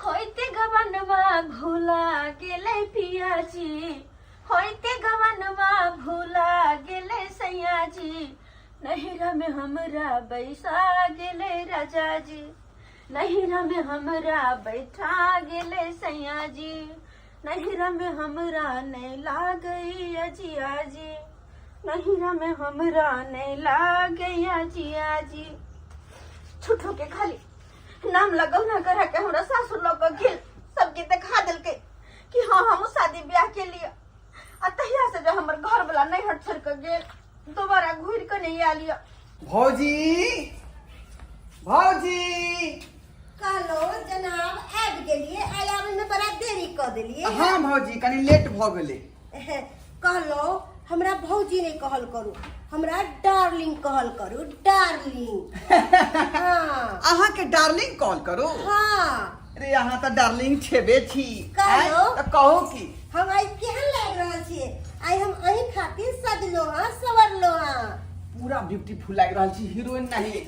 होइते गवनवा भूला गेलै पियाजी, होइते गवनवा भूला गेलै सैया जी, नैहरा में हमरा बैसा गेलै राजा जी, नैहरा में हमरा बैठा गेलै सैया जी, नैहरा में हमरा नहीं लागैया जिया जी, नैहरा में हमरा नहीं लागैया जिया जी। छुट्टो के खाली नाम लगल ना करा के हमरा सासुर लग के गेल, सबके देखा देलकै कि हाँ हम शादी ब्याह के लिए। आ तहिया से जो हमर घर वाला नैहर छोड़ के गेल, दोबारा घुर के नहीं आयल यऽ। भौजी, भौजी। कहलो जनाब, आबि गेलिए? आइ आबे में बड़ा देरी कऽ देलिए। हाँ भौजी, कनी लेट भऽ गेलै। कहलो, हमरा भौजी नहीं कहल करू, हमरा डार्लिंग कहल करू, डार्लिंग। हाँ। अहाँ के डार्लिंग कॉल करू? हाँ। अरे, अहाँ तऽ डार्लिंग छेबे छी। कहलो। आँय, तऽ कहू की। हम आइ केहन लागि रहल छियै? आइ हम अहीं खातिर सजलो हाँ, सवरलो हाँ। पूरा ब्यूटीफुल लागि रहल छी, हीरोइन नहीं।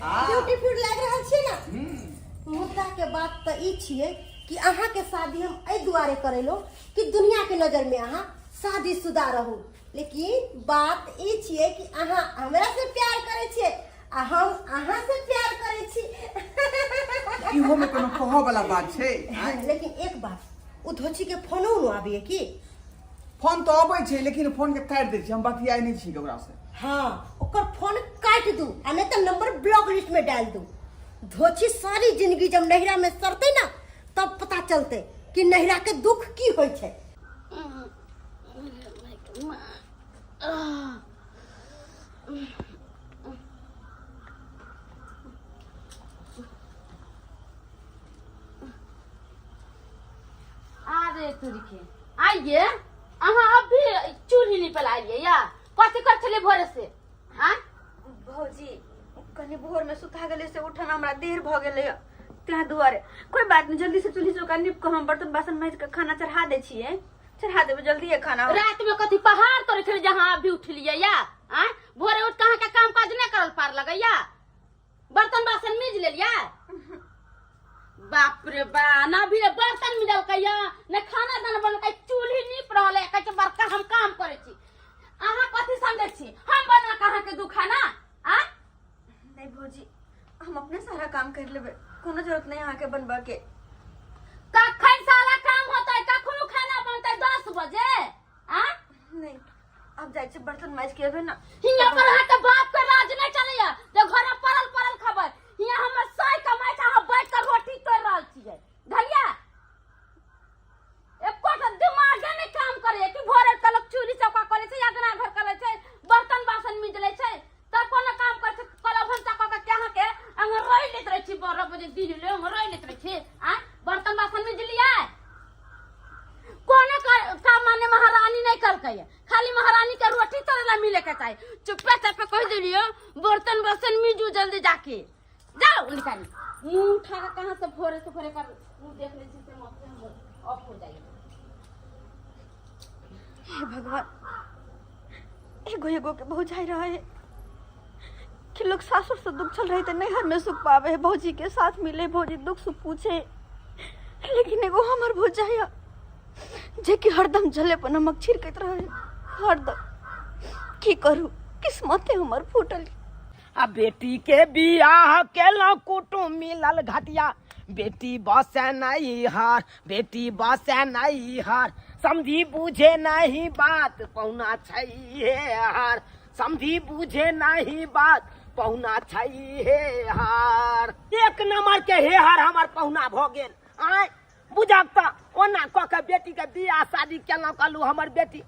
आ। ब्यूटीफुल लागि रहल छियै ना? हम्म। मुद्दा के बात तऽ ई छियै कि अहाँ के शादी हम एहि दुआरे करेलो कि दुनिया के नजर में अहाँ शादीशुदा रहू, लेकिन बात ई छियै कि अहाँ हमरा से प्यार करै छियै आ हम अहाँ से प्यार करै छी। इहो में कोनो कहऽ वाला बात छै? आँय? लेकिन एक बात, ओ धोची के फोनो उनो आबैए की? फोन तऽ अबै छै, लेकिन फोन के काटि दै छी, हम बतियाइ नहि छी ककरा से। हाँ, ओकर फोन काटि दू आ नहीं तो नंबर ब्लॉक लिस्ट में डाल दू। धोची सारी जिंदगी जब नैहरा में सड़ते ना, तब पता चलते कि नैहरा के दुख की होइ छै। अरे तुरी के आइए, अहाँ अभी चूल्ही निपल आइए या कथी कर छलियै भोरे से? हाँ। भौजी, कनि भोर में सुता गेलै से उठन हमरा देर भऽ गेलै, ताहि दुआरे। कोई बात नहीं, जल्दी से चूल्ही चौका नीप के हम बर्तन बासन माजि के खाना चढ़ा दै छियै, चढ़ा देबै जल्दी खाना। रात में कथी पहाड़ तोड़े छलियै जहाँ अभी उठलियै या? आँ, भोरे उठ के अहाँके काम काज नहि करल पार लगैया? बर्तन बासन मिज लेलियै? बाप रे बा, ना भी बर्तन मिजलकै या ने खाना दाना बनलकै, चूल्ही नीप रहल है, कहै छै बड़का हम काम करै छी। अहाँ कथी समझै छी, हम बना के अहाँके दू खाना? आ नहीं भौजी, हम अपने सारा काम कर लेबै, कोनो जरूरत नहीं अहाँके बनबऽ के। कखन सारा काम होतै? कखनो खाना बनतै 10 बजे? आ नहीं, अब जाइ छी बर्तन माजि के एबै ना। हियां पर अहाँके बाप के राज नहीं चलैया जे घर में पड़ल पड़ल खबै। हियां हमर सही कमाइ छै, अहाँ बैठ के रोटी तोड़ि रहल छियै। धलिया एकोटा दिमागे नहि काम करैया कि भोरे के लोक चूल्ही चौका करै छै, अगना घर करै छै, बर्तन बासन मिज लै छै, तब कोनो काम करै छै। कल भनसा कऽ के अहाँके अहाँ रहि लैत रहै छी, 12 बजे दिन ले अहाँ रहि लैत रहै छी। आ बर्तन बासन मिज लियै? कोनो काम माने महारानी नहीं करकै, खाली महारानी के रोटी तोड़े ला मिले के चाही। चुप्पे चापे कह दिलियो, बर्तन बासन मिजू जल्दी जाके, जाओ निकाली मुंह उठा के कहां से भोरे से भोरे कर मुंह देख ले छी से माथे हमर ऑफ हो जाइए। हे भगवान, एगो एगो के भौजाई रहे कि लोग सासुर से दुख चल रहे थे, नैहर में सुख पावे है, भौजी के साथ मिले, भौजी दुख सुख पूछे, लेकिन एगो हमर भौजाई है जे कि हरदम जले पर नमक छिड़कैत रहे हरदम। की करू, किस्मते हमर फूटल। आ बेटी के बियाह केलहुँ, कुटुम मिलल घटिया, बेटी बसे नहीं हार, बेटी बसे नहीं हार, समझी बुझे नहीं बात पहुना छै हे हार, समझी बुझे नहीं बात पहुना छै हे हार। एक नंबर के हे हार हमर पहुना भऽ गेल। आय बुझक तऽ ओना कऽ के बेटी के बियाह शादी केलहुँ, कहलहुँ हमर बेटी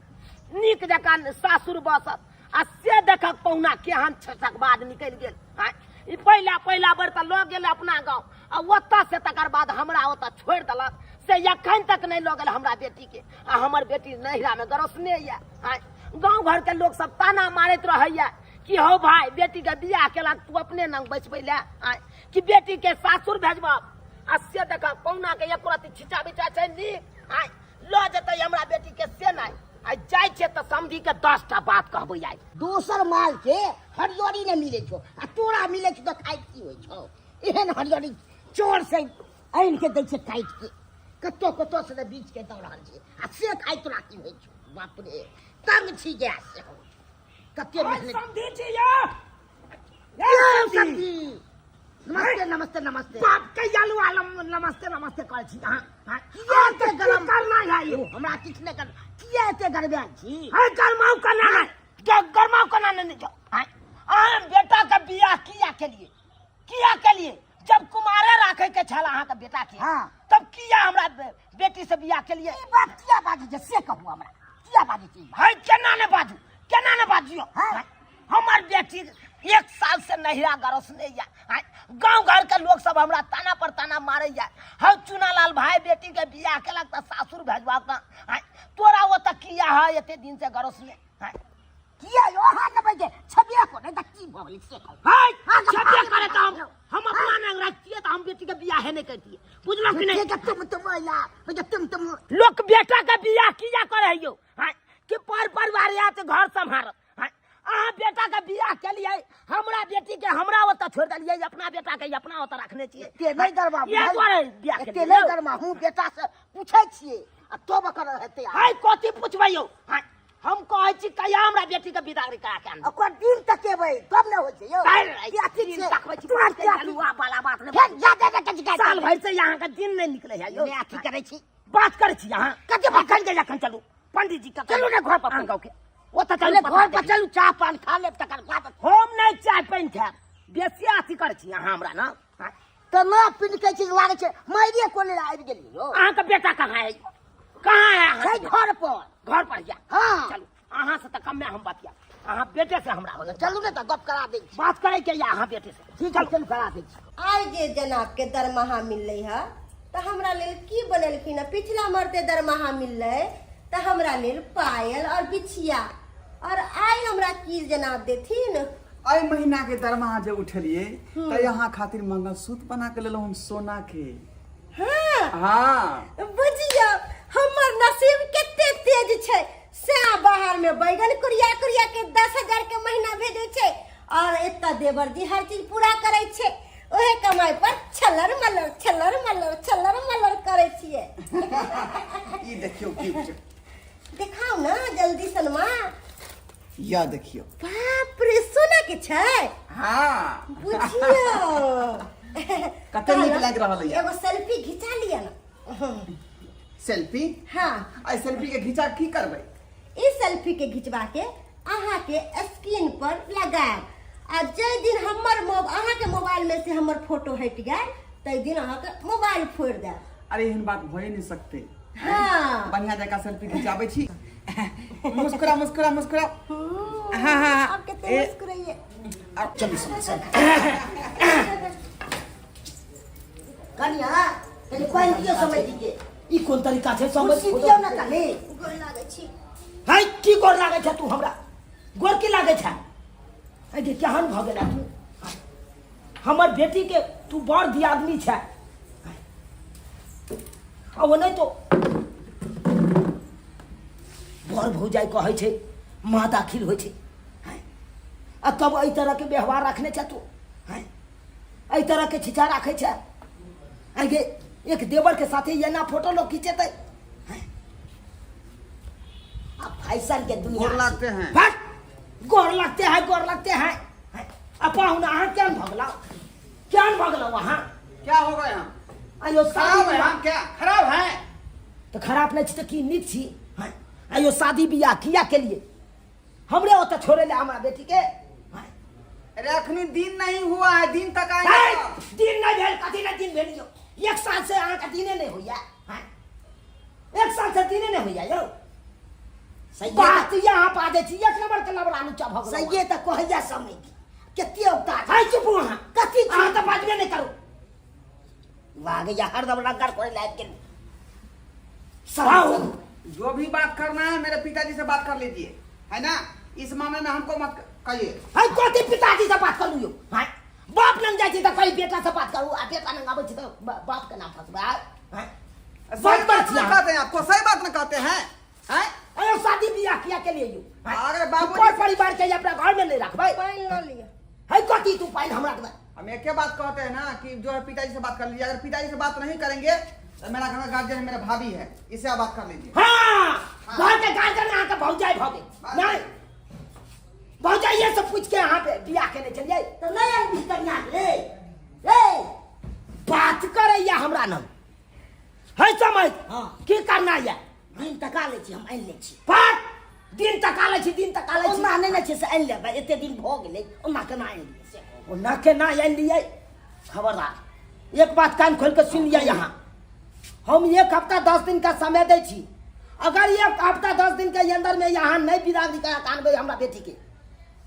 नीक जकाँ सासुर बसत, आ से देखक पहुना केहन छसक बाद निकलि गेल। आँय, ई पहिला पहिला बेर तऽ लऽ गेल अपना गाँव, आ ओतऽ से तकर बाद हमरा ओतऽ छोड़ि देलक, से एखन तक नहि लऽ गेल हमरा बेटीके, आ हमर बेटी नैहरामे गरसने यऽ। आँय, गाँव घरके लोक सब ताना मारैत रहैया कि हौ भाई, बेटीके बियाह केलक, तू अपने नंग बैसबै लए? आँय, कि बेटीके सासुर भेजबह? आ से देखक पहुना के एको रति छिचा बिचा छै नीक? आँय, लऽ जेतै हमरा बेटीके से नहि। आइ जाइ छियै तऽ समधि के 10टा बात कहबै आइ। दोसर माल के हरियरी नहि मिलै छौ आ तोरा मिलै छौ तऽ खाइ की होइ छौ? एहन हरियरी चोर से आनि के दै छै काटि के कतौ कतौ से बीच के दऽ रहल छै आ से खाइ तोरा की होइ छौ बाप रे तंग छी गैस से हम कते मेहनत समझी छी यौ यौ समधी नमस्ते नमस्ते नमस्ते बाप के आलू आलम नमस्ते नमस्ते कहै छी अहाँ हाँ? किया एते गरम करना है यौ हमरा किछु नहि कर किया एते गरमायल छी है गरमाउ केना है गरमाउ केना नहि जाओ हाँ? अहाँ बेटा के बियाह किया केलिए किया केलिए जब कुमारे राखे के छल अहाँ के बेटा के हाँ। तब किया हमरा बेटी से बियाह केलिए ई बात किया बाजै छै से कहू हमरा किया बाजै छी है केना ने बाजू केना ने बाजियो हाँ। हैं? हमर बेटी एक साल से नहिरा गरसने या हैं? गांव घर के लोग सब हमरा ताना पर ताना मारे या हम चुनालाल भाई बेटी के बियाह केलक तऽ सासुर भेजबाक ना हैं? तोरा ओतऽ किया है एते दिन से गरसने हैं? किया यो अहाँ नबै के छबे को नहि तऽ की भऽ गेलै से कहू है हाँ, तऽ छबे भागे करे तऽ हम भागे। हम अपना नंग रखतियै तऽ हम बेटी के बियाहे नहि करतियै बुझलक कि नहि के तुम तुम अइला के तुम तुम लोक बेटा के बियाह किया करे यौ हैं? कि पर परिवार आयत घर सम्हारत हैं? अहाँ बेटा के बियाह केलियै हमरा बेटी के हमरा ओतऽ छोड़ि देलियै अपना बेटा के अपना ओतऽ रखने छियै एते नहि गरमा इएह दुआरे बियाह एते केलियै नहि यौ। गरमा हूँ बेटा से पूछै छियै आ तब एकर हेतै आब। है कथी पुछबै यौ हैं? हम कहै छी कहिया हमरा बेटी के विदागरी करा के आनब ओकर दिन तकेबै तब ने होइ छै यौ काल्हि की अथी दिन छै? तकबै छी, तुरंत बाप के आलुआ वाला बात नहि फेर जा जा जा जा साल भरि से अहाँके दिन नहि निकलै है यौ नहि अथी करै छी बात करै छी अहाँ कते बात अखन के जखन चलू पंडित जी के चलू ने घर पर। अहाँ गाँव के ओतऽ चलू चलू घर पता पर देखी। चलू चाह पान खा लेब तकर बाद हम नहि चाय पानि खायब बेसी अथी करै छी अहाँ हमरा ने हाँ? तऽ न पिनकै छी लागै छै मारिए कोने लए आबि गेलियै यौ अहाँके बेटा कहाँ है कहाँ है छै अहाँके बेटा? घर पर घर पर या हाँ। चलू अहाँ से तऽ कमे हम बतिया अहाँ बेटे से हमरा हो चलू ने तऽ गप करा दै छी बात करे के या अहाँ बेटे से ठीक है चलू करा दै छी आइ जे जनाबके दरमाहा मिललै हँ तऽ हमरा लेल की बनेलखिन हँ पिछला मरते दरमाहा मिललै तऽ हमरा लेल पायल और बिछिया और आइ हमरा की जनाब देथिन एहि महीना के दरमाहा जे उठेलियै तऽ यहाँ खातिर मंगलसूत्र बना के लेलहुँ हम सोना के हाँ हाँ बुझियौ हमर नसीब कते तेज छै से बाहर में बैगन कुरिया कुरिया के 10,000 के महीना भेजै छै और एतऽ देवर जी हर चीज पूरा करै छै ओहे कमाई पर छलर मलर छलर मलर छलर मलर करै छियै ई देखियौ गिफ्ट देखाउ ना जल्दी सनमा या देखियौ बाप रे सोना के छै हाँ बुझियौ कते नीक लागि रहल यऽ। एगो सेल्फी घिचा लिअ ना सेल्फी हाँ एहि सेल्फी के घिचा की करबै ई सेल्फी के घिचबा के अहाँ के स्क्रीन पर लगायब आ जाहि दिन हमर अहाँ के मोबाइल में से हमर फोटो हटि गेल ताहि दिन अहाँ के मोबाइल फोड़ि देब अरे एहन बात भए नहीं सकते हाँ। बढ़िया जगह सेल्फी खिंचाबै छी मुस्कुरा मुस्कुरा मुस्कुरा हाँ हाँ आब कते मुस्कुराइए चलू समस्या कनिया कनि पानि दियौ समझ के ई कोन तरीका छै समझ कुर्सी दियौ ने कनि गोर लागै छी है की गोर लागै छै तू हमरा गोर की लागै छै है गे केहन भऽ गेला तू हमर बेटी के तू बड़ दियादनी छै आ ओ नहि तो बड़ भौजाइ कहै छै माँ दाखिल होइ छै हैं? आ तब एहि तरहके व्यवहार रखने छै तू हैं? एहि तरहके छिछा राखै छै आइ गे एक देवर के साथे एना फोटो लोग खिंचेतै हैं? अब फैशन के दुनिया गोर लागते हैं भाग गोर लगते हैं गोर लगते हैं हैं? आ पाहुन अहाँ केहन भगलौ केहन भगलौ अहाँ क्या हो गए हम आयो शादी खराब है बियाह हम क्या खराब है तऽ खराब नहि छी तऽ की नीक छी हैं? आयो शादी बियाह किया केलिए हमरे ओतऽ छोड़े ले हमरा बेटी के हैं? अरे अखनी दिन नहीं हुआ है दिन तक है, आएंगे दिन नहि भेल कथी नहि दिन भेल यौ एक साल से अहाँके दिने नहि होइया हैं? एक साल से दिने नहि होइया यौ सही बात यहाँ बाजै छी एक नंबर के लबड़ा लुच्चा भऽ गेलौ सही तऽ कहैया समय की कते औकात है चुप अहाँ कथी अहाँ तऽ बाजबे नहि करू लागैया हरदम रगड़ करे लायक गेल साहु जो भी बात करना है मेरे पिताजी से बात कर लीजिए है ना इस मामले में हमको मत कहिए है कथी पिताजी से बात करू यौ हैं बाप लग जाइ छी तऽ कही बेटा से बात करू आ बेटा लग आबै छी तऽ बाप के नाम फसबै हैं सही बात बात छी न अहाँ। कहते हैं आपको सही बात न कहते हैं हैं अरे शादी बियाह किया के लिए यौ हैं? अरे बाबूजी- पर परिवार के अपना घर में नहीं रखबै पानि लऽ लिअ है कथी तू पानि हमरा देबै हम एक ही बात कहते हैं ना कि जो है पिताजी से बात कर लीजिए। अगर पिताजी से बात नहीं करेंगे तो मेरा घर का गार्जियन है, मेरा भाभी है, इससे आप बात कर लीजिए। हाँ, घर के गार्जियन अहाँके भौजाई भऽ गेल। नहि, भौजाइए से पूछि के अहाँ बियाह केने छलियै। तऽ नहि आनबही कनिया के रे? बात करैया हमरा न है समझ। हाँ। की करना ये? दिन तका लै छी, हम आनि लै छी। पाँच दिन तका लै छी, दिन तका लै छी। ओना नहि ने छै से आनि लेबै, एते दिन भऽ गेलै, ओना केना आनि लियै से कहू। ओना केना आनि लियै? खबरदार, एक बात कान खोल के सुन लिअ। यहाँ हम एक हफ्ता 10 दिन का समय दै छी। अगर एक हफ्ता 10 दिन के अंदर में यहाँ नहीं बिदागरी करा के आनबै हमरा बेटी के,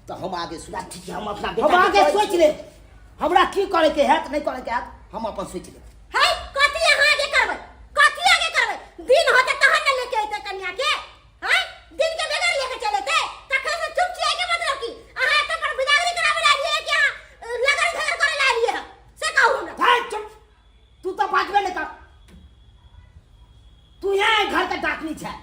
तो हम आगे सोच ठीक छै, हम अपना हम बेटा के आगे कहै सोच छियै। लेब हमरा की करे के हैत, नहीं करे के हैत, हम अपन सोच लेब। है कथी अहाँ आगे करबै? कथी आगे करबै? दिन होते तहन ने लेके अयतै कन्या के। हैं, दिन के बगैर लेके चलेते तखन से चुप छियै के मतलब की अहाँ एतऽ पर बिदागरी कराबै लए एलियै कि अहाँ लगन झगड़ करै लए एलियै हँ से कहू हमरा। है चुप, तू तो बाजबे नहीं कर। तू यहाँ घर के डाकनी छै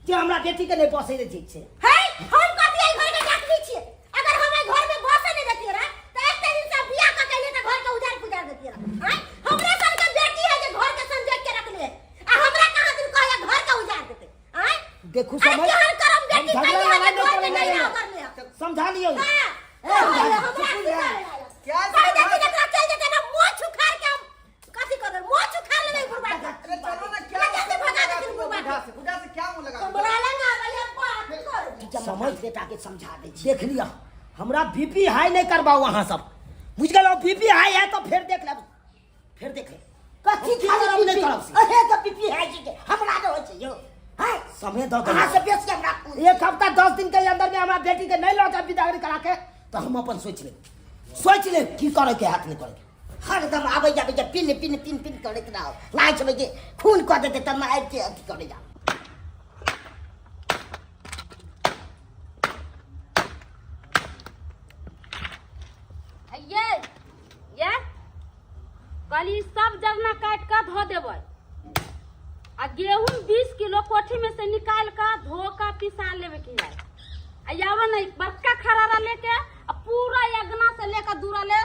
जे हमरा बेटी के नहीं बसै दै छै। है हम कथी एहि घर के डाकनी छियै? अगर हम एहि घर में बसै नहीं देतियै रह त एते दिन से बियाह क के एलियै त घर के उजाड़ पुजाड़ देतियै रह। हैं, हमरे सन के बेटी है जे घर के संजोग के रखले है आ हमरा कहाँ दिन कहया घर के उजाड़ देते। हैं, देखू अरे समझ, केहन करम हम बेटी झगड़ा कहिया लड़ाई जे घर में नहीं नहीं करेंगे। रह करले है। समझा लियो। हां, ए, हमरा चुप की हो जा। करे लायक? क्या कहि समझा? देथिन एकरा चलि जेतै ना, मोछ उखाड़ के हम कथी कर देबै, मोछ उखाड़ लेबै बुढ़बा के। अरे चलो ना, क्या लगा दे, भगा देथिन बुढ़बा बुझा के। से, बुझा से क्या मुंह लगा? बोला लेंगे भैया, बात कर। समझ बेटा के समझा दै छी। देख लिया, हमरा बीपी हाई नहीं करवाओ अहाँ सब, बुझ गेलौ? बीपी हाई है तो फिर देख लेब, फिर देख लेब। कथी हम खाली करब, नहीं बीपी? करब से। अहे के बीपी हाई छै के हमरा नहि होइ छै यौ। हैं, समय दऽ अहाँ देलहुँ। से बेसी हमरा कोन? एक हफ्ता 10 दिन के अंदर में हमरा बेटी के नहीं लऽ के बिदागरी करा के तो हम अपन सोच लेब, सोच लेब की करे के हाथ नहीं करे के। हरदम आबै जाबै जे पिन पिन पिन पिन करैत रहब, लागै छै जे खून कऽ देतै तब ने आबि के अथी करै जाउ। ये ये कहली सब जरना काटि कऽ धो देबै आ गेहूं 20 किलो कोठी में से निकाल कऽ धो कऽ पिसा लेबै के है। आ आब ने बड़का खरारा लेके आ पूरा अगना से लेके दूरा ले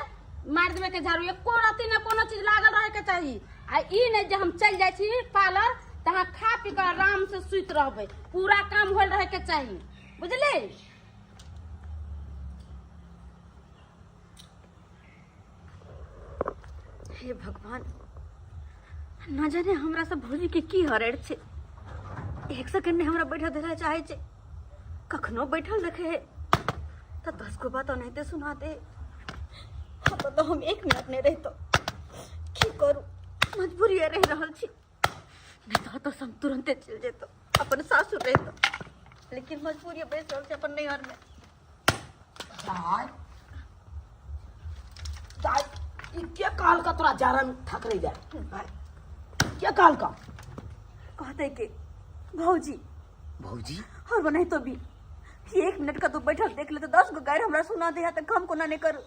मारि देबै के झाड़ू, एको रत्ती ने कोनो चीज लागल रहे के चाही। आ ई नहि जे हम चलि जाइ छी पार्लर तऽ अहाँ खा पी कऽ आराम से सुति रहबै, पूरा काम होल रहे के चाही, बुझली? हे भगवान, न जाने हमरा सब भौजी के की हरड़ छै, एक सेकंड ने हमरा बैठल देला चाहे छै। कखनो बैठल देखे है तो 10 गो बात ओनाहिते सुना दे। हाँ, तो हम 1 मिनट नहीं रहितो, की करू, मजबूरी रह रहल छी, नहीं तो तो हम तुरंते चल जेतो अपन सासुर रहितो, लेकिन मजबूरी बैस रहल छै अपन नैहर में। दाय दाय, ई के कहलका तोरा जारन थकरै जा? के कहलका? कहते के भौजी। भौजी? और बनाई तो भी 1 मिनट का तू बैठल देख ले तो 10 गो गायर हमरा सुना दे तो काम कोना नहीं करू।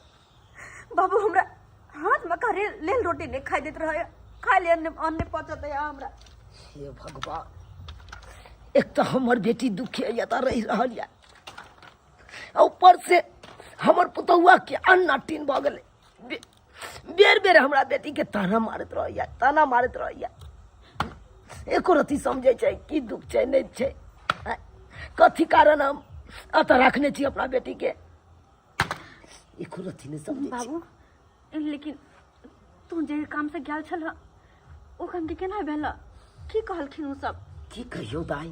बाबू हमरा हाथ में करे लेल रोटी नहीं खाई देत रहे, खाई ले अन्न अन्न पचत है हमरा। हे भगवान, एक तो हमर बेटी दुखी है त रहि रहल या, ऊपर से हमर पुतहुआ के अन्न टीन भऽ गेलै। बेर बेर हमरा बेटी के ताना मारैत रहैया, ताना मारैत रहैया, एको रत्ती समझै छै की दुख छै नहि छै, कथी कारण हम एतऽ रखने छी अपना बेटी के, एको रत्ती नहि समझै छै। बाबू, लेकिन तू जे काम से गेल छल ओ काम के केना भेल, की कहलखिन ओ सब? की कहियौ दाई,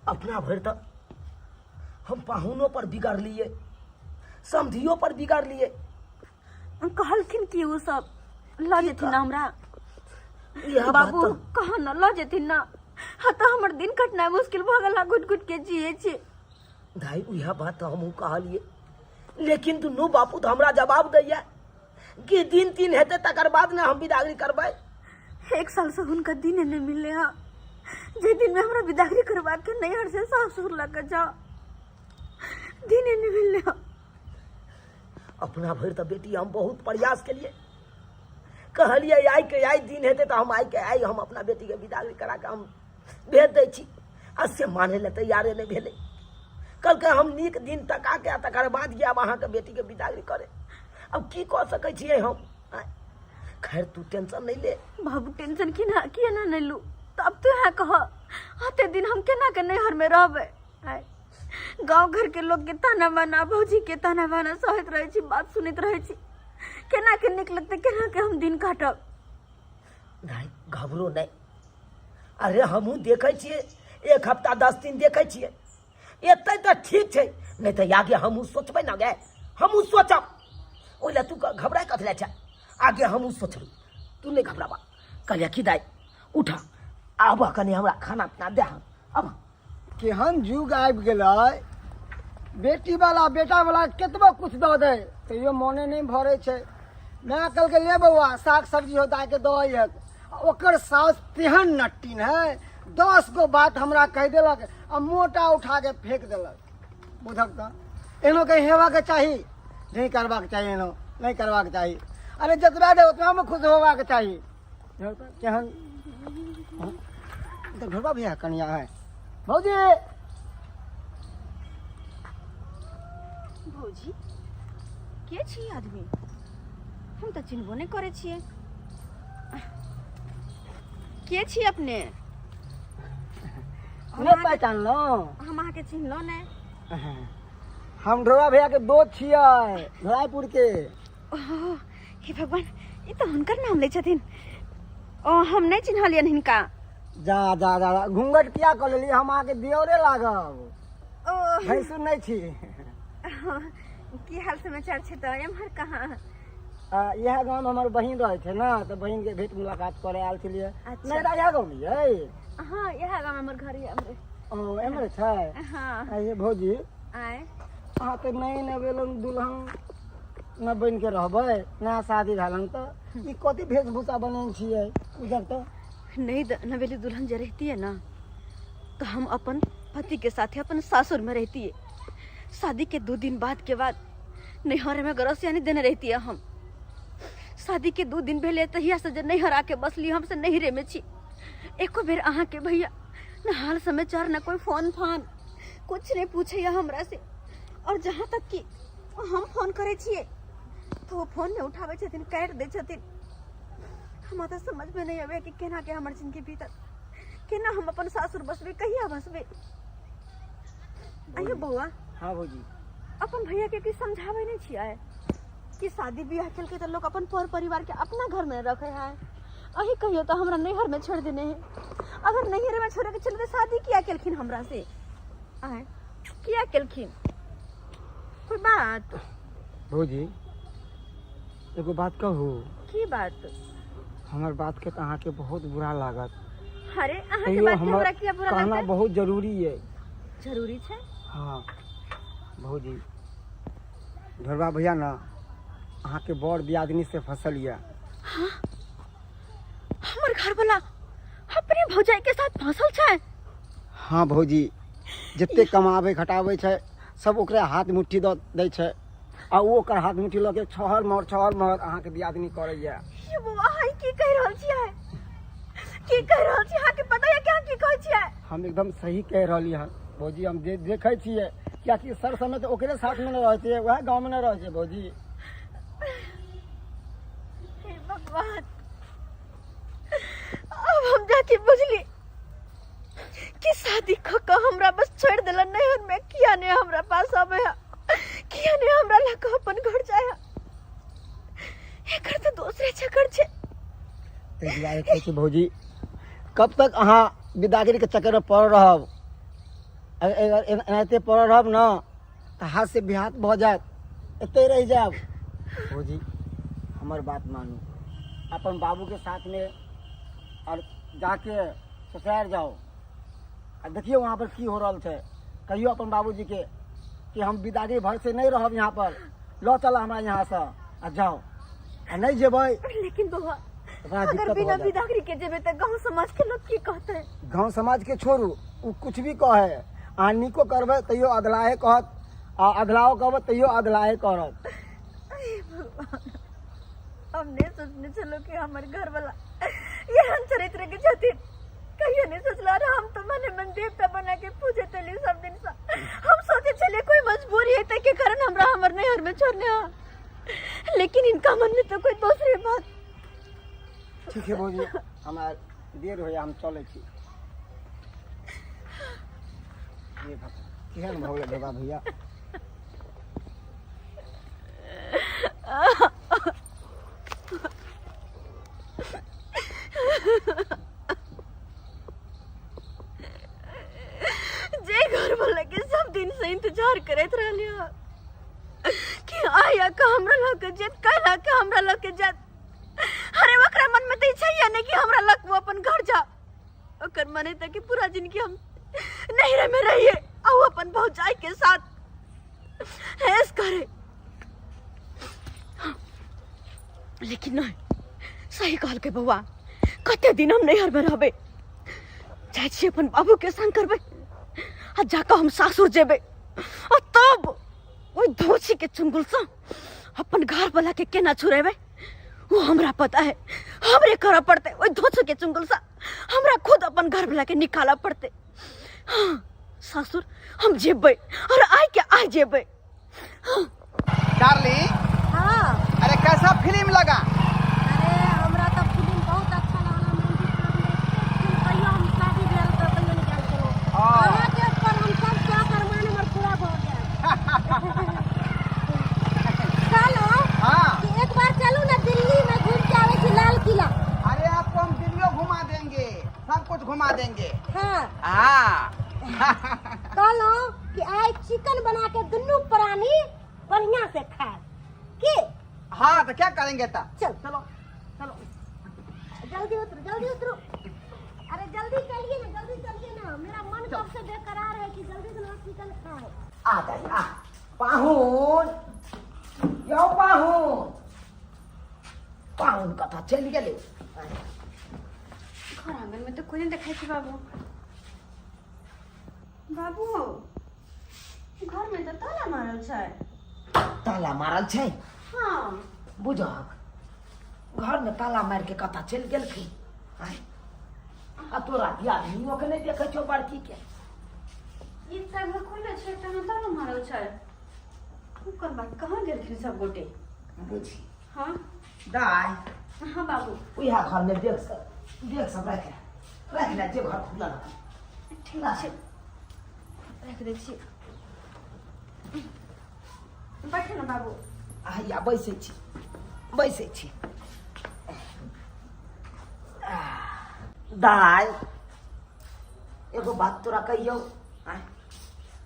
अपना भरि तऽ हम पाहुनो पर बिगड़लियै, समधियो पर बिगड़लियै। कहलखिन कि ओ सब लऽ जेथिन ना हमरा? इएह बात। बाबू, कह न लऽ जेथिन ना, हाँ तऽ हमर दिन कटनाइ मुश्किल भऽ गेल, घुटि घुटि के जिए छी। दाई, उएह बात तऽ हमहूँ कहलियै, लेकिन दुनू बापू तऽ हमरा जवाब दैया कि दिन तीन हेतै तकर बाद ने हम बिदागरी करबै। 1 साल से हुनका दिन नहीं मिलले हा, जे दिन में हमरा बिदागरी करवा के नैहर से सासुर लऽ के जाओ, दिन नहीं मिलले हा। अपना भरि तऽ बेटी हम बहुत प्रयास केलियै, कहलियै आइ के आइ दिन हेतै तऽ हम आइ के आइ हम अपना बेटीके बिदागरी करा के हम भेज दै छी, आ से मानै लए तैयारे नहि भेलै। कहलकै हम नीक दिन तका के आ तकर बाद जायब अहाँके बेटीके बिदागरी करे। आब की कऽ सकै छियै हम आँय? खैर तू टेंशन नहि ले। बाबू टेंशन की ना किया ना नहीं लू, तो अब तू यहाँ कह अते दिन हम केना के नैहर में रहबै। आय गांव घर के लोग के ताना बाना, भौजी के ताना बाना सहैत रहै छी, बात सुनैत रहै छी, केना के नीक लगतै, केना के हम दिन काटब। नहीं घबरो नहीं, अरे हमहूँ देखै छियै एक हफ्ता 10 दिन देखै छियै, एतै तऽ ठीक छै, नहि तऽ आगे हमहूँ सोचबै ने गे, हमहूँ सोचब, ओहि लए तू घबराय कथी लए छै, आगे हमहूँ सोचबै, तू नहि घबराबा। कहलियै की दाइ उठ आबह कनि हमरा खाना पीना दे, आब केहन जुग आबि गेलै, बेटी वाला बेटा वाला केतबो कुछ दऽ दे तैयो मोने नहि भरै छै। माय कहलकै ले बौआ साग सब्जी हो दाइके दऽ अइहक, ओकर साउस तेहन नट्टिन है 10 गो बात हमरा कहि देलक आ मोटा उठा के फेंक देलक। बुझक तऽ एहनो के हेबाक चाही, नहि करबाक चाही, एहनो नहि करबाक चाही। अरे जतबा दे ओतबा में खुश होबाक चाही। केहन तऽ ढोबा भैया कनिया है भौजी। भौजी के छी आदमी, हम तऽ चिन्हबो नहि करै छियै, के छी अपने? नहि पहचानलहुँ? हम अहाँके चिन्हलहुँ नहि। हम ढोबा भैया के दोस्त छियै, धोराईपुर के। ओह हे भगवान, ई तऽ हुनकर नाम लै छथिन। ओ हम नहि चिन्हलियनि हिनका। जा जा जा जा, घूंघट किया कऽ लेलियै, हम अहाँके दियोरे लागब, ओ भैंसुर नहि छी। की हाल समाचार छै तऽ एम्हर कहाँ? इएह गाँव में हमर बहिन रहै छै ने, तऽ बहिन के भेंट मुलाकात करे आयल छलियै। अच्छा। नहि इएह गाँव में यै? हाँ इएह गाँव हमर घर यऽ। ओ एम्हरे छै? हाँ। आइए भौजी। आय। अहाँ तऽ नए नवेलन दुल्हन न बनि के रहबै, नया शादी भेल हन तऽ ई कथी वेशभूषा बनेने छियै उजर तऽ? नई नवेली दुल्हन जे रहती है ना तो हम अपन पति के साथे अपन सासुर में रहती है। शादी के 2 दिन बाद के बाद नैहर में गरस यानी देने रहती है हम। शादी के 2 दिन भेले तहिया से जे नैहर आके बसली हम से नैहरे में छी। एको बेर अहाँ के भैया न हाल समाचार न कोई फोन फान कुछ नहीं पूछे हमरा से। और जहाँ तक कि हम फोन करे छिए तो वो फोन नहीं उठावे छथिन, काटि दै छथिन। हमरा तऽ समझ में नहीं आवे कि केना के हमर जिंदगी बीतत, केना हम अपन सासुर बसबे, कहिया बसबे। आइयो बौआ। हाँ भौजी। अपन भैया के की समझावे नहीं छियै कि शादी बियाह केलकै तऽ लोक अपन पर परिवार के अपना घर में रखे है। अही कहियो तऽ हमरा नैहर में छोड़ देने है, अगर नैहर में छोड़े के छलै तऽ शादी किया केलखिन हमरा से? आय किया केलखिन? कोई बात? भौजी एगो बात कहू। की बात? हमर बात के तऽ अहाँके बहुत बुरा लागत। अरे अहाँके तैयो बात के हमर हमरा किया बुरा कहना लगतै? बहुत जरूरी है। जरूरी छै? हाँ भौजी, ढोरबा भैया ना अहाँके बड़ दियादनी से फसल यऽ। हाँ? हमर घर वाला अपने भौजाई के साथ फसल छै? हाँ भौजी, जते कमाबै खटाबै छै सब ओकरे हाथ मुट्ठी दऽ दै छै आ ओ ओकर हाथ मुट्ठी लऽ के छहर महर छहर महर अहाँके दियादनी करैया। ये बौआ, अहाँ की कहि रहल छियै? की कहि रहल छी? अहाँके पता यऽ कि अहाँ की कहै छियै? हम एकदम सही कहि रहली हन भौजी, हम देखै छियै, कियाकि सर समय तऽ ओकरे साथमे ने रहै छियै, वएह गाँवमे ने रहै छै भौजी। हे भगवान, अब हम जाके बुझली कि शादी क के हमरा बस छोड़ देलन नैहर में, किया ने हमरा पास आवे है, किया ने हमरा लग के अपन घर जाए है। एकर तऽ दोसरे चक्कर छै। ताहि दुआरे कहै छी भौजी, कब तक अहाँ बिदागरी के चक्कर में पड़ल रहब? अगर एनाहिते पड़ल रहब न तऽ हाथ से बिहात भऽ जायत, एतै रहि जायब। भौजी हमर बात मानू, अपन बाबू के साथ में और जाके ससुराल जाओ आ देखियौ वहाँ पर की हो रहल छै। कहियौ अपन बाबूजी के कि हम बिदागरी भर से नहीं रहब यहाँ पर, लऽ चल हमरा यहाँ से आ जाओ। आ नहीं जेबै लेकिन बौआ, बड़ा अगर दिक्कत बिना भऽ जायत। बिदागरी के जेबै तऽ गांव समाज के लोग की कहतै? गांव समाज के छोड़ू, ओ कुछ भी कहे, अहाँ नीको करबै तैयो अधलाहे कहत आ अधलाहो कहबै तैयो अधलाहे करत। हे भगवान, हम नहीं सोचने छलहुँ कि हमर घर वाला एहन चरित्र के छथिन, कहियो नहीं सोचला। और हम तो मने मन देवता बना के पूजे तली सब दिन से। हम सोचे छलिए कोई मजबूरी है के कारण हमरा हमर नैहर में छोड़ने हा, लेकिन मन में तो कोई दूसरे बात। ठीक है भौजी, हमरा देर होइए, हम चलै छी। हे भगवान, केहन भऽ गेलै ढोबा भैया। जे घर वाला के सब दिन से इंतजार करत रहलियो कि आया का हमरा लग के जेत, कैला के हमरा लग के जात। अरे ओकरा मन में तो इच्छा ही नहीं कि हमरा लग वो अपन घर जा। ओकर मन है कि पूरा जिंदगी हम नैहरे में रहिए और अपन भौजाई के साथ ऐस करे। लेकिन नहीं, सही कहल के बउआ, कते दिन हम नैहर में रहबे, जाइ छी अपन बाबू के संग करबे आ जाकर हम सासुर जेबे आ तब ओहि धोछी के चुंगुल से अपन घर वाला के केना छुड़ेबे वो हमरा पता है। हमरे करऽ पड़ते ओहि धोछी के चुंगुल से, हमरा खुद अपन घर वाला के निकालऽ पड़ते। हाँ, सासुर हम जेबै और आइ के आइ जेबै। डार्लिंग। हाँ। अरे कैसा फिल्म लगा? अरे हमरा तो फिल्म बहुत अच्छा लगल। मंदिर पर में फिल्म कहियो हम शादी भेल तो कहियो निकाल चलो। हाँ। अहाँ के पर हम सब शौक अरमान हमर पूरा भऽ गेल। चलो। हाँ। कि एक बार चलू ना दिल्ली में घूम के आवे छी लाल किला। अरे आपको हम दिल्लियों घुमा देंगे, सब कुछ घुमा देंगे। हाँ। हाँ। कहलहुँ कि आइ चिकन बना के दुनू प्राणी बढ़िया से खाए के। हाँ तो क्या करेंगे ता? चल चलो चलो जल्दी उतरो, जल्दी उतरो। अरे जल्दी चलिए ना, जल्दी चलिए ना, मेरा मन कब से बेकरार है कि जल्दी से ना चिकन खाए। आ दाई आ, पाहुन यौ पाहुन, पाहुन कतऽ चलि गेलै? घर आंगन में तो कोई नहीं देखाई छै बाबू। बाबू घर में तो ताला मारल छै। ताला मारल छै? हाँ। बुझक घर में ताला मार के कतऽ चलि गेलखिन? आँय, आ तोरा दियादनियो के नहि देखै छौ बड़की के। ई तऽ घर खुलल छै तहन ताला मारल छै। ओकर बाद कहाँ गेलखिन सब गोटे? बुझी। हाँ। दाय। हाँ बाबू। उएह घर में देख सब, देख सब राखि ले, राखि ले जे घर खुलल रहतै। ठीक छै, राखि दै छी। बैठू ने बाबू। हैया बैसै छी, बैसै छी। दाय एगो बात तोरा कहियौ? आँय,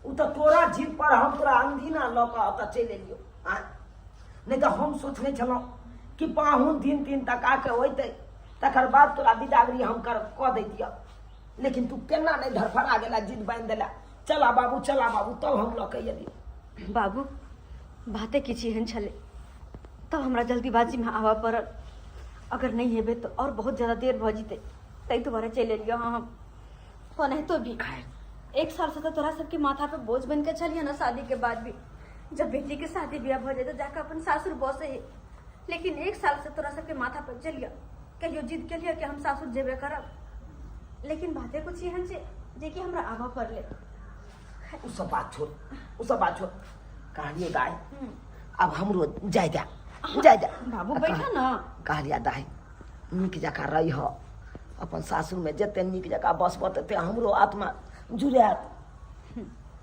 उ तऽ तोरा जिद पर हम तोरा अनदिना लऽ कऽ ओतऽ चलि एलियौ। आँय, नहि तऽ हम सोचने छलहुँ कि पाहुन दिन दिन तका के होइतै तकर बाद तोरा बिदागरी हम कर कऽ दैतियौ, लेकिन तू केना नहि धड़फड़ा गेला, जिद बान्हि देला, चला बाबू चला बाबू, तब हम लऽ के एलियौ। बाबू बाते किछु एहन छलै तब हमरा जल्दीबाजीमे आबऽ पड़ल, अगर नहि हेबै तऽ आओर बहुत ज्यादा देर भऽ जेतै, ताहि दुआरे चलि एलियौ। हँ हम ओनाहितो भी एक साल से तऽ तोरा सबके माथा पे बोझ बनि के छलियै ने शादी के बाद भी, जब बेटी के शादी ब्याह भऽ जेतै जाकऽ अपन सासुर बसै, लेकिन एक साल से तोरा सबके माथा पर चलियै, कहियो जिद केलियै कि हम सासुर जेबे करब, लेकिन बाते कुछ एहन छै जेकि हमरा आबऽ पड़लै। उ सब बात छोड़, उ सब बात छोड़, कहलियो दाय आब हमरो जाय दे, जाय दे। बाबू बैठा ना। कहलिया दाय नीक जकाँ रहिह अपन सासुरमे, जते नीक जकाँ बसबह तते हमरो आत्मा जुड़ायत,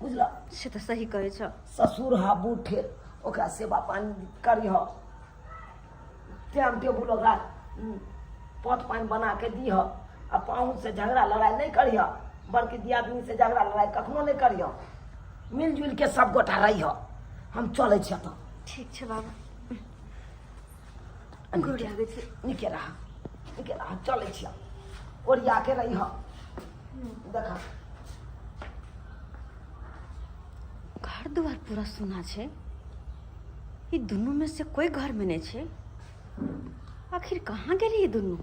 बुझल? से तऽ सही कहै छ। ससुर हा बूढ़ ठेर, ओकरा सेवा पानी करिह, टाइम टेबुल ओकरा पट पानि बना के दीह, आ पाहुन से झगड़ा लड़ाइ नहि करिह, बड़की दियादनी से झगड़ा लड़ाइ कखनो नहि करिह, मिलजुल के सब गोटा रहिह। हम चलै छियै तऽ। ठीक छै बाबू, गोर लागै छी। नीके रह, नीके रह, चलै छियै, ओरिया के रहिह। देख घर दुआर पूरा सुना छै, ई दुनू में से कोई घर में नहीं छै, आखिर कहाँ गेली ई दुनू?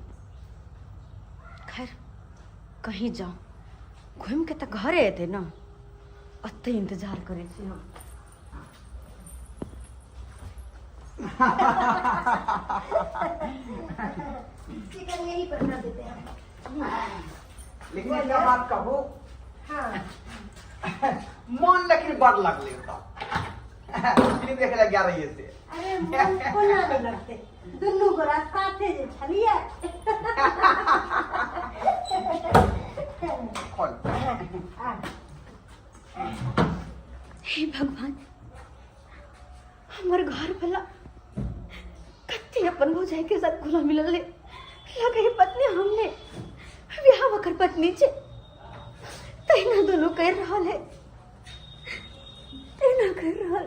खैर कहीं जाओ, घूम के तऽ घरे एतै ने, ओतै इंतजार करै छी हम। चिकन यही पर बना देते हैं। लेकिन एकटा बात कहू? हाँ। मन लेकिन बड़ लगलै ओतऽ। फिल्म देखे लए गेल रहियै से। अरे मन कोना नहि लगतै, दुनू गोरा साथे जे छलियै। खोल। हे भगवान, हमर घर वाला कते अपन भौजाई के साथ घुला मिलल है, लगे है पत्नी हमने बियाह ओकर पत्नी छे, तहिना दोनों कर रहल है, तहिना कर रहल।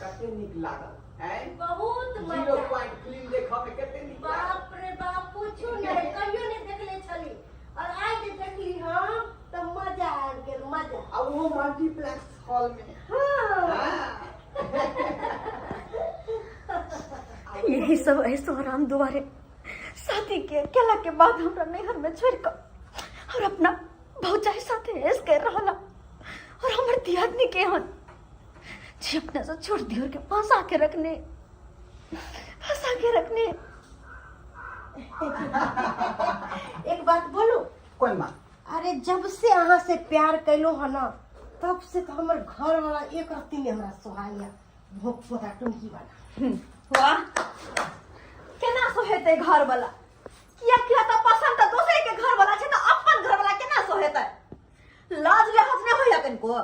कते नीक लागल हैं? बहुत जीरो मजा। पॉइंट फिल्म देखऽ मे कते नीक लागल। बाप रे बाप, पूछू नहीं, कहियो नहीं देखले छली और आइ जे देखली हम तऽ मजा आबि गेल, मजा। आ ओहो मल्टीप्लेक्स हॉल में। हाँ। हाँ। यही सब ऐसो आराम दुआरे शादी के केला के बाद हमरा नैहर में छोड़ कर और अपना भौजाई साथे ऐस कर रहला और हमर दियादनी के हन जे अपना से छोड़ दियोर के फंसा के रखने, फंसा के रखने। एक बात बोलू? कोन बात? अरे जब से अहाँ से प्यार कैलो हन ना, तब से तो हमर घर वाला एक रत्ती नहीं हमरा सोहाइया, भोग पोता टुमकी वाला। वाह, केना सोहेतै घर वाला? किया किया तऽ पसंद तऽ दोसरे के घर वाला छै, तऽ अपन घर वाला केना सोहेतै? लाज लिहाज नहि होइया कनिको?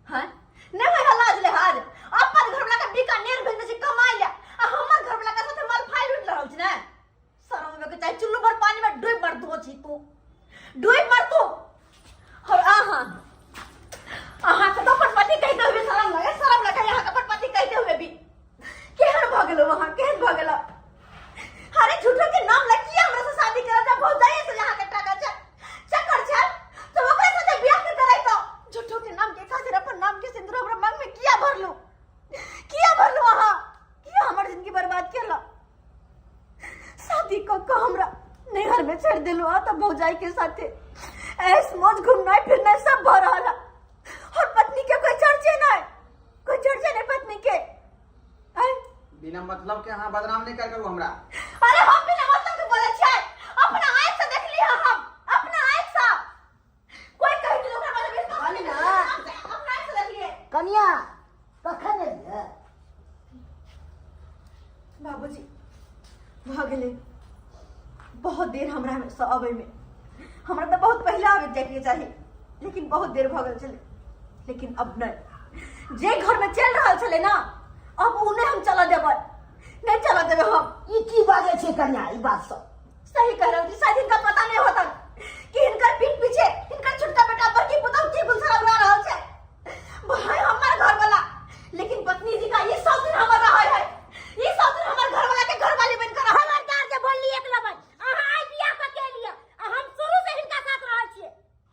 हैं, नहि होइया लाज लिहाज? अपन घर वाला के बीकानेर भेजने छै कमाइ ले आ हमर घर वाला के साथे माल फाइल उठि रहल छै ने। शरम होबे के चाही, चुल्लू भर पानी में डूबि मरतू छी तू, डूबि मरतू। और अहाँ, अहाँ के तो अपन पति कहते हुए शरम लगे, शरम लगे अहाँ के अपन पति कहते हुए भी। केहन भऽ गेलो अहाँ, केहन भऽ गेलो? अरे झूठो के नाम लग किया हमरा से शादी करल जा? भौजाई से अहाँ के टाका छै, चक्कर छै, तो ओकरे साथे बियाह के करै तो झूठो के नाम के खातिर अपन नाम के सिंदूर हमरा मांग में किया भरलू, किया भरलू अहाँ? किया हमर जिंदगी बर्बाद केला? शादी क क हमरा नैहर में छोड़ देलू आ तो भौजाई के साथे ऐस मौज घूमनाइ फिरनाइ सब भऽ रहल है और पत्नी के कोई चर्चे नहीं, कोई चर्चे नहीं पत्नी के। आय? बिना मतलब के अहाँ बदनाम नहीं कर करू हमरा। अरे हम बिना मतलब के बोले छियै, अपना आँख से देखली है हम, अपना आँख से। कोई कहि देलक ओकरा बारे में विश्वास नहीं कनिया। करबै, अपना आँख से देखलियै। कनिया कखन एलियै? बाबूजी भऽ गेलै बहुत देर हमरा से अबैमे, हमरा तऽ बहुत पहिले आबि जाइके चाही, लेकिन बहुत देर भऽ गेल छलै। लेकिन अब नहि, जे घरमे चलि रहल छलै ने अब ओ नहि हम चलऽ देबै, नहि चलऽ देबै हम। ई की बाजै छै कनिया, ई बात सब सही कह रहल छी। शायद हिनका पता नहीं होता कि हिनकर पीठ पीछे हिनकर छोटका बेटा बड़की पुतहु की गुलसरा उड़ा रहल छै। भाई हमर घर वाला, लेकिन पत्नी जी का ये सब दिन हमर रहे है, ये सब दिन हमर घर वाला के घर वाली बन कर रहे। खबरदार जे बोलली एक लबन, अहाँ आइ बियाह कऽ के एलियै आ हम शुरू से हिनका साथ रहै छियै।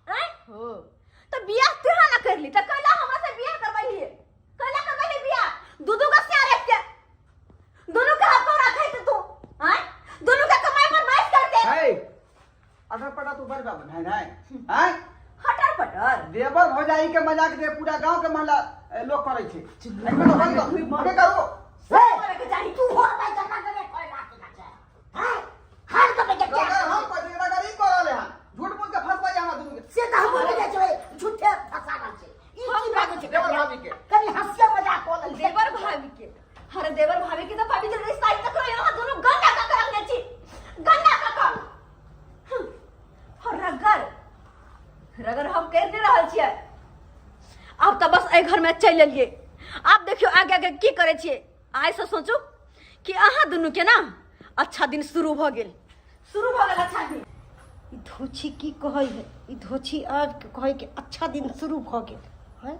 आँय? हो तो बियाह तुहा ना करली त कैला हमरा से बियाह करबैलिए, कैला करबैलिए बियाह? दू दू का सिया रख के दोनों के हाथ पर रखे तू, आँय? दोनों के कमाई पर माइस करते। हे अटर पटर तू बड़ बाबू नहीं नहीं आँय? हटर पटर देवर भौजाई के मजाक दे पूरा गांव के मोहल्ला लोग करै छै। एक मिनट बंद कर, बंद करू। हे, करे के चाही। तू हो भाई जमा करे कोई बात ना छै। हैं? हर कभी के क्या? अगर हम कहै छियै, अगर ई कऽ रहलै हन, झूठ मूठ के फंसबै हमरा दुनू के। से तऽ हमहूँ बुझै छियै, झूठे फंसा रहल छै। ई की बाजै छै? देवर भाभी के। कनि हंसिया मजाक कऽ लेलियै। देवर भाभी के, अरे देवर भाभी के तऽ पवित्र रिश्ता तक रहे, अहाँ दुनू गंदा कऽ के रखने छी, गंदा कऽ कऽ। और रगड़ रगड़ हम करि नहि रहल छियै। आब तऽ बस एहि घरमे चलि एलियै, आब देखियौ आगे आगे की करै छियै। आइसँ सोचू कि अहाँ दुनू के ना अच्छा दिन शुरू भऽ गेल, शुरू भऽ गेल अच्छा दिन। ई धोछी की कहै है, ई धोछी आबि के कहै कि अच्छा दिन शुरू भऽ गेल हैं।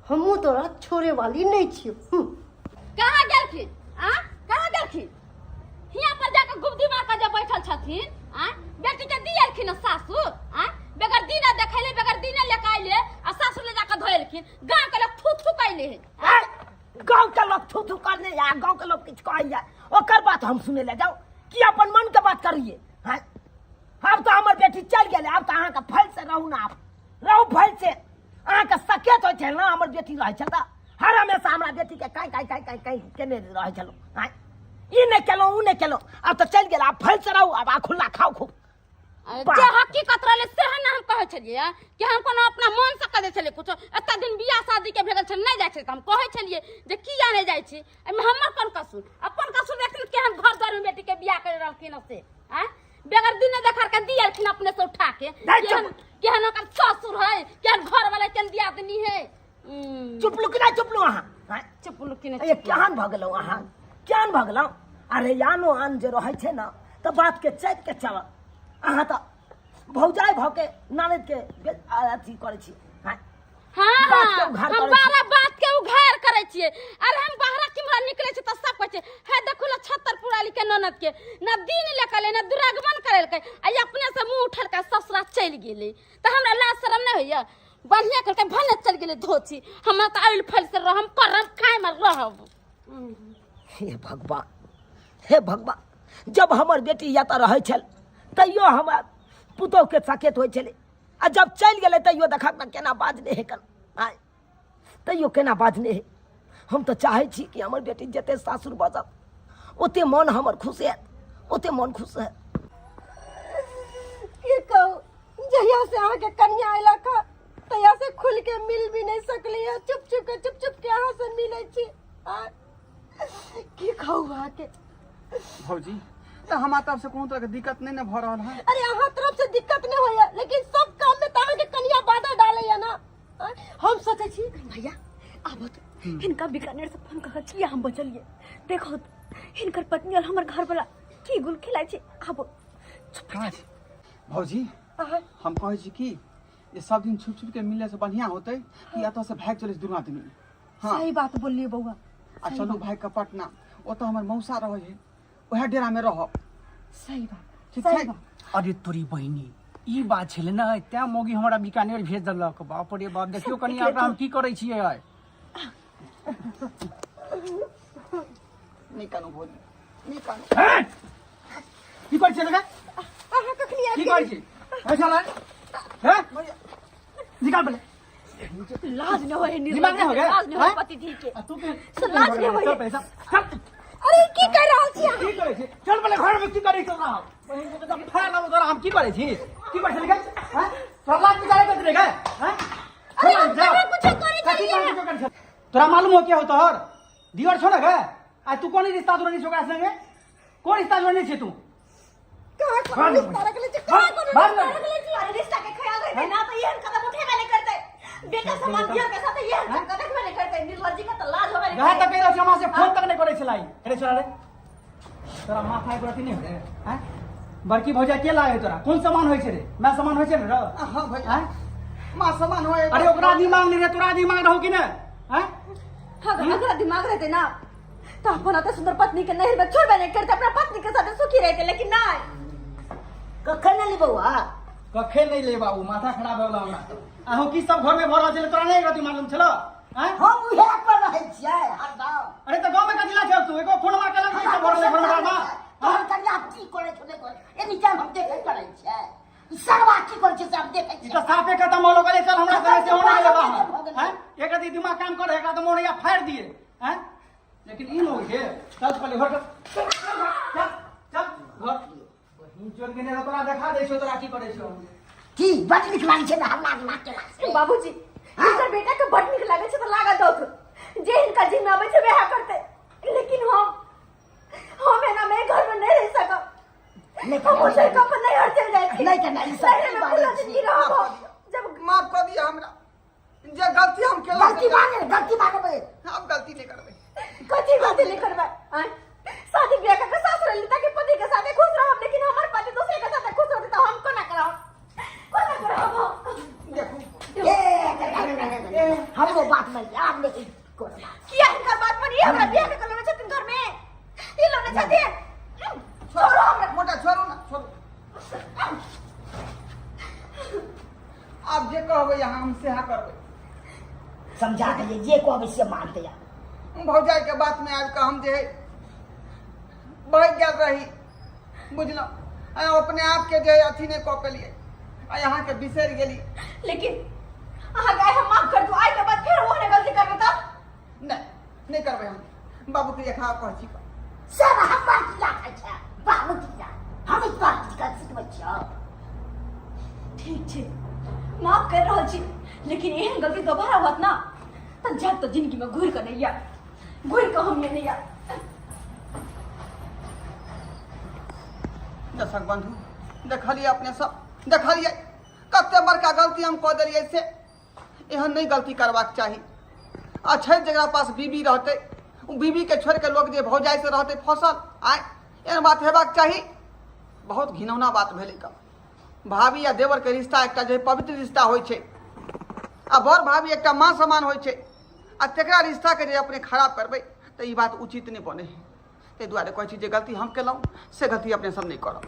हमहूँ तोरा छोड़े वाली नहीं छियौ। कहाँ गेलखिन? आ कहाँ गेलखिन? हियाँ पर जाके गुब्दी मार के जे बैठल छथिन, आ बेटी के दियलखिन सासु, आ बगैर दीना देखैले, बगैर दीना लेके अइले आ सासुर ले जाके धोएलखिन। गाँव के लोग थू थू कैले है। आय, गाँव के लोग थू थू करने या गाँव के लोग किछु कहैया ओकर बात हम सुने ले जाउ कि अपन मन के बात करिए? हैं, आब तऽ हमर बेटी चलि गेलै, आब तऽ अहाँके फल से रहू ने, आब रहू फल से। अहाँके सकेत होइ छै ने हमर बेटी रहै छै तऽ हर हमेशा हमरा बेटीके काँय काँय काँय काँय काँय केने रहै छलहुँ। आँय, ई नहि केलहुँ ओ नहि केलहुँ आब तऽ चलि गेल आब फल चढ़ाउ आब आ खुल्ला खाउ खूब जे हकीकत रहलै सेह ने हम कहै छलियै कि हम कोनो अपना मन से कह दै छलियै कुछो। एते दिन बियाह शादी के भेल छलै, नहि जाइ छलै तऽ हम कहै छलियै जे किया नहि जाइ छी, एहिमे हमर कोन कसूर? अपन कसूर देखथिन केहन घर द्वार में बेटी के बियाह करि रहलखिन से, आँय बगैर दिने देखार के दियलखिन अपने से उठा के। नहीं, केहन चुप। केहन ओकर ससुर है, केहन घर वाला, केहन दियादनी है। चुपलू कि नहि चुपलू अहाँ? आँय? चुपलू कि नहि? ए केहन भऽ गेलहुँ अहाँ, केहन भऽ गेलहुँ? अरे आनो आन जे रहै छै ने तऽ बातके चैत के चलत, अहाँ तऽ भौजाइ भऽ के ननद के अथी करै छी। आँय? हाँ, बात के हाँ, उघार हम करै छी। बारह बात के उघार करै छियै। अरे हम बाहर किम्हरा निकलै छियै तऽ सब कहै छै, हे देखू ने छत्तर पुराली के ननद के ना दिन ले के ना दुरागमन करेलकै, आ ई अपने से मुंह उठलकै ससुरा चलि गेलै, तऽ हमरा लाज शरम नहि होइया? बढ़िया करके भने चलि गेलै धोती, हमरा तऽ आयल फल से रहम करम खाय में रहब। हे भगवान, हे भगवान, जब हमर बेटी एतऽ रहै छल तैयो हमरा पुतोहके सकेत होइ छलै, आ जब चलि गेलै तैयो देखक ने केना बाजले हे कन, आँय तैयो केना बाजले हे। हम तऽ चाहै छी कि हमर बेटी जते सासुर बजत ओते मन हमर खुश हैत, ओते मन खुश हैत। की कहू, जहिया से अहाँके कनिया अयलक हँ तहिया से खुल के मिल भी नहीं सकली है, चुप चुप के चुप चुप के अहाँ से मिलै छी। आ, की कहू अहाँके भौजी, तऽ हमरा तरफ से कोनो तरह के दिक्कत नहीं ने भऽ रहल है? अरे अहाँ तरफ से दिक्कत नहीं होइया, लेकिन सब काम में तऽ अहाँके कनिया बाधा डालैया ना। आ, हम सोचै छी भैया आबत हिनका बीकानेर से फोन कऽ किया हम बचलिए, देखो हिनकर पत्नी और हमर घर वाला की गुल खिलाइ छै। आबो। कहाँ छी भौजी? हम कहै छी कि ये सब दिन छुप छुप के मिले से बढ़िया होते कि एतऽ से भागि चलै छी दुनू आदमी। हाँ सही बात बोललिए बौआ। आ चलू भागि कऽ पटना, ओतऽ हमर मौसा रहै है, वएह डेरा में रहब। सही बात, ठीक सही छै? बात। अरे तोरी बहिनी, ई बात छलै ने, तैं मौगी हमरा बीकानेर भेज देलक। बाप रे बाप, देखियौ कनि आब हम की करै छियै आइ। नहि कानू भौजी, नहि कानू। हे! की करै छियै रे? अहाँ कखनी आबि की करै छी? पैसा लाय। हे? निकाल पहिले। लाज न होय, दिमाग नहीं हो गया? लाज न होय हैं? पति धी के। आ तू के से लाज नहीं होय। चल पैसा। चल। अरे की कर रहल छी अहाँ? की करै छी? चल पहिले घर में की करै छी तोरा? बहिन के तऽ फाड़ लाबो तोरा, हम की करै छी? की करै छी रे? हैं? तोरा लाज निकाले के रे? हैं? अरे हम कहाँ कुछो करै कथी छलियै? करै छलियै? तोरा मालूम हो क्या हो तोहर? दियर छौ ने गे? आ तू कोन रिश्ता जोड़ने छौ ओकरा संगे? कोन रिश्ता जोड़ने छी तू? कहाँ कोनो रिश्ता रखले छी? कहाँ कोनो भाग रिश्ता भाग। रखले छी? अरे रिश्ता के ख्याल रहते ना तो एहन कदम उठेबे नहीं करते, बेटा समान दियर के साथ एहन कदम देखबे नहीं करते। निर्लज्जी का तो लाज होबे नहीं वएह तऽ करे। कहि रहल छी, हमरा से फोन तक नहि करै छलै। अरे छोरा रे, तोरा माथा एक रत्ती नहि होइ रे? आँय? बड़की भौजाई के लागै तोरा? कोन सामान होइ छै रे? माय समान होइ छै ने रौ? हाँ भाई। आँय? माँ समान होय। अरे ओकरा दिमाग नहि रे, तोरा दिमाग रहौ कि नहि? आँय? अगर अगर दिमाग रहते ना तो अपन अते सुंदर पत्नी के नहर में छोड़बे नहीं करते, अपना पत्नी के साथ सुखी रहते, लेकिन नहीं। कखन एली बौआ? कखे नहि ले बाबू, माथा खराब भऽ गेल हमरा। अहूँ की सब घर में भऽ रहल छलै तोरा नहि रति मालूम छलो? आँय? हम उहे पर रहै छियै हरदम। अरे तऽ गाँव में कथी ला छौ तू? एगो फोन मार केलक नहि सब भऽ रहलै घर में ड्रामा। तोहर कनिया की करै छौ नहि करै, एनी टाइम हम देखै करै छियै। ई सरवा की करै छै से हम देखै ई छियै। तऽ साफे खतम हो गेलै, चल हमरा संगे से होने गेलै खतम भऽ बाहर। गेलै। आँय? एक रति दिमाग काम करे, एकरा तऽ मोन होइया फाड़ि दिए। आँय? लेकिन ई लोग के चल पहिले घर चल, चल चल घर। बहिन चोर के ने तोरा देखा दै छौ, तोरा की करै छौ। की बड नीक लागै छै ने हल्ला गुल्ला केला से? बाबूजी, हिनकर बेटा के बड नीक लागै छै तऽ लागऽ दौथ, जे हिनका जिम्मे आबै छै वएह करतै, लेकिन हम एना में घर में नहीं रह सकब। नहि हम ओसर कप नहीं हर चल जाइ छी। नहि तऽ नहि, ई सब नैहर में बात पूरा छै। जिंदगी रहब हम। जब माफ कऽ दिअ हमरा, जे गलती हम केलहुँ। गलती माने, गलती मानबै। हम गलती नहि करबै। कथी गलती नहीं करबै? आँय? शादी ब्याह करके सासुर एली ताकि पति के साथे खुश रहब, लेकिन हमर पति दूसरे के साथे खुश रहते तऽ हम कोना करब, कोना करब हम? देखू ए, हमरो बात मानि आब नहि कोनो बात। किया हिनकर बात मानी? हमरा बियाह के लोने छथिन घर में, ई लोने छथिन। छोड़ो हमरा। मोटा छोड़ू ना, छोड़ू। आब जे कहबै अहाँ हम सएह करबै। समझा देलियै, जे कहबै से मानतै आब। भौजाई के बात में आबि कऽ हम जे है बहि गेल रही, बुझलहुँ? आ अपने आप के जे अथी नहि कऽ पेलियै आ अहाँके बिसरि गेली। लेकिन अहाँ के हम माफ कर दू, आइ के बाद फेर ओहने गलती करबै तब? नहि, नहि करबै हम। बाबू के देखा कहै छी। सब हम बतिया खाइ छै बाबू दिया हम तोरा किछु गलत सिखबै छियौ। ठीक छै, माफ कर रहल छी, लेकिन एहन गलती दोबारा होत ना तऽ जायब तऽ जिंदगी में घुरि कऽ नहि आयब, घुरि कऽ हम नहि आयब। दर्शक बंधु, देखलिए अपने सब, देखलिए कते बड़का गलती हम कऽ देलियै, से एहन नहि गलती करबाक चाही। आ छै जकरा पास बीबी रहतै, ओ बीबीके छोड़ि कऽ लोक जे भौजाइसँ रहतै फसल, आँय, एहन बात हेबाक चाही? बहुत घिनौना बात भेलै। कऽ भाभी आ देवरके रिश्ता एकटा जे पवित्र रिश्ता होइ छै, आ बड़ भाभी एकटा माँ समान होइ छै, आ तकरा रिश्ताके जे अपने खराब करबै तऽ ई बात उचित नहि बनै है। ताहि दुआरे कहै छी जे गलती हम केलहुँ से गलती अपने सब नहि करब।